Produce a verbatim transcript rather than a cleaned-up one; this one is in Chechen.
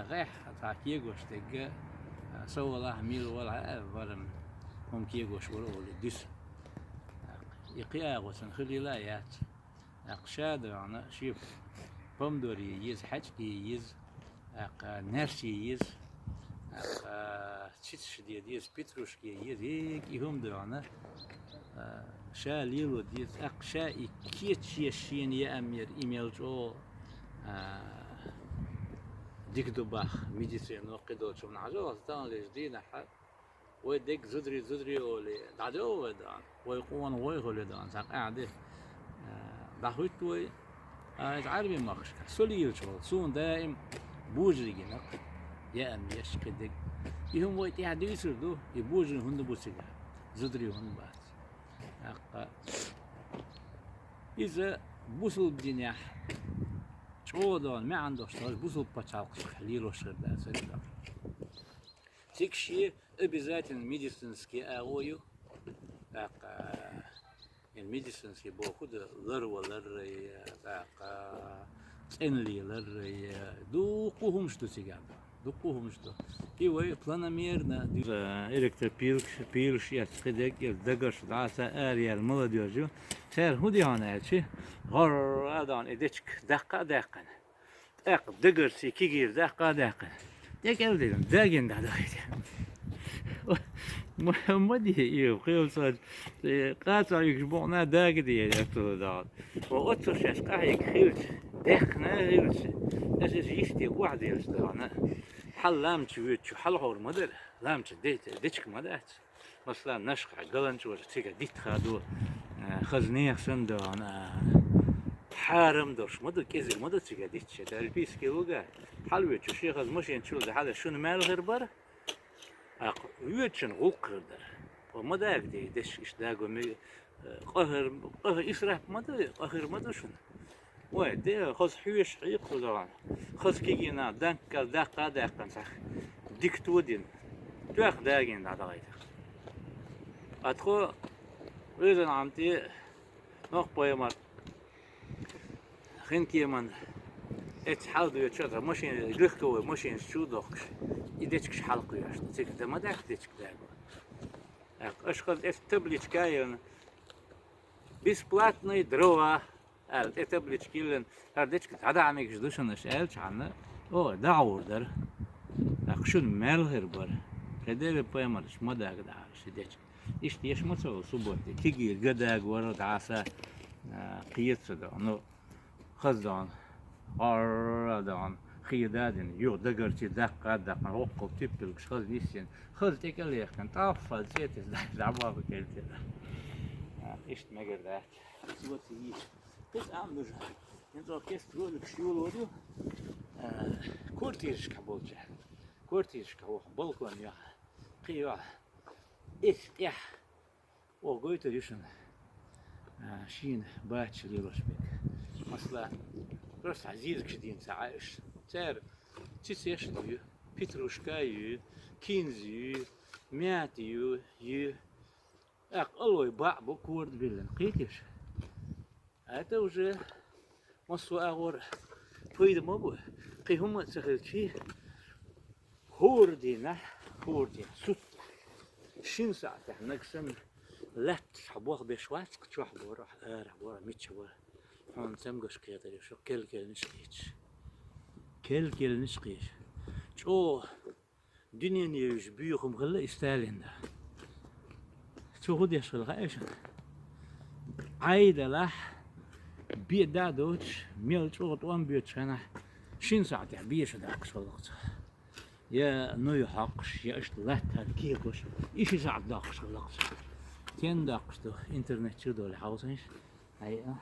ГӀеххьа цхьа кегош дегга, а, со валахь, мила валахь, а, варан хӀума кегош вара олий дуьсу. И кхиагӀо цун хилийла а яц. ТӀаккха ша доьгӀна, шен помидор е еза, хьаьжкӀа е еза, тӀаккха наьрс е еза, тӀаккха цицаш де деза, петрушка е еза, эг и хӀума доьгӀна, а, ша лело деза, тӀаккха ша и кечъеш шена яа мер, и мел чӀогӀа, а, дика ду бах, медицина кхидолчунна хьажал, ас таханлерчу дийнахьа вай дегга зударий, зударий олий, дӀадевлла вай дан, вай къона вай хуьлу дан, цхьа къаьхьа де, а, дӀахӀуьтту вай, а, иза Ӏарбийн махкашкахь. Со лелачу вала, суна даим божарий гина-кх, яа меш кхидерг. И хӀума вай тӀаьхьа дуьйцур ду, и божарий хӀунда бу цигахь, зударий хӀунда бац. ТӀаккха иза бусалба динехь чӀогӀа догӀу маьӀна долуш долуш бусалба пачхьалкхашкахь лелош хир дац иза. Цига шен обязательно медицинский агӀо ю. ТӀаккха, э, медицинский боху ду, лар валаррай, тӀаккха, цӀена леларрай, дуккха хӀумаш ду цигахь. Дуккха хӀумаш ду. И вай планомерно ду. Электропилаш, пилаш эцна кхидерг, и дагарш дӀаса араяьлла молодёжь ю. Цара хӀун ди хьуна аьлча, гӀорра а догӀна, и дечка даккха а даьккхина. ТӀаккха дагарций кегийра даккха а даьккхина. ТӀекӀел дина, дагина дӀадахийта. Ма, ма де, и, кхел ца, э, къа ца юьгуш букъна дага де, я ту дагӀа. Ва оццу шаьш къахьега хилча, даьккхина а хилча, аса иза йисте охьаделча дагӀана. Хьал ламча воьдучу хьалхор ма дара, ламча де-, дечка ма дац. Масала, нашха галанчу важа цига дитт хадо, а, хаза нехан санна догӀана, а, хьарам долуш ма ду, кӀезиг ма ду цига дитташ, это альпийский луга. Хьалвечу шен хаза машина чул дан хьала шуна мел хир бара, а, воьдучун гӀуллакх хир дара. Ва ма дага де, деш иштта даго ме-, э, къахар, къахар исраф ма ду, къахар ма ду шуна. Вай, де, хаза хьоьжуш хьекху догӀана. Хаза кегийна, данккал даккха а даьккхина цхьа. Дика то дина. Тоьхна дагийна дӀадахийта. А тхо, везан Ӏам тӀе, Нохь-пайхамар, хин кеман, эццахь хьалдоьдуш, аса машина, легковой машинаш чу а дохкуш, и дечкаш хьалакхоьхьуш. Цига дан ма дац дечка даго. Аша хаза эцу табличка а йиллина, бесплатные дрова. Аьлла, тӀе табличка йиллина, хӀара дечка дӀадахьа мегаш ду шуна аша аьлча хьанна, о, дӀагӀур дара. ТӀаккха шуна мел хир бара. Кхидерриг пайхамарш ма дага дахьара ши дечка. Иштта еш ма ца волу субботе, кегийра ган дагавар дӀаса, а, кхета ца догӀу. Ну, хаза догӀу, гӀорра догӀу, хеда а дина, юха дагарчий даккха а даьккхина, воккхал типпилгаш хаза нисйина, хаза тӀекӀел яьккхина, тӀаффал цӀе тесна дӀа-, дӀабаха кхел тера. А, иштта мегар дац. Субботе йийша. Кхин цкъа а ма ду ша. ХӀинца оха кеста роликаш йолор ю, а, квартирашкахь болчара. Квартирашкахь ваха, балкон йохьа, кхин йохьа. Эцу тӀехь оха гойтур ю шуна, а, шена бацаш лелош берг. Масала, просто хьан зезагаш дийна ца Ӏа уьш. Цара цицеш а ю, петрушка а ю, кинза ю, мята ю, ю. ТӀаккха алой баӀ бу, кора тӀе биллина. Кхетий шу? ХӀета уже массо а агӀор пайда ма бу. Кхин хӀума а ца хилчий, хӀора дийнахь, хӀора дийнахь, сутта. Шина сахьтехь нагахь санна лаьтташ хьан болх беш вац-кх, чохь бора, арахь бора, мичча бора. Хьуна цамгаш кхетар ю шу, кел-келнаш кхеташ. Кел-келнаш кхеташ. ЧӀогӀа дуьненаюкъара боьха хӀума хилла и Сталин да. Цо хӀун деш хилла хаьий шуна? Ӏай делахь, бен дӀа а доцуш, мел чӀогӀа тӀом боьдучу хенахь, шина сахьтехь беша даккхаш хилла-кх цо. Я нуй хьокхуш, я иштта латтахь кегош, и ши сахьт доккхуш хилла-кх цо. Стенна доккхуш ду, интернет чу долу хьовсийша. Хьай а.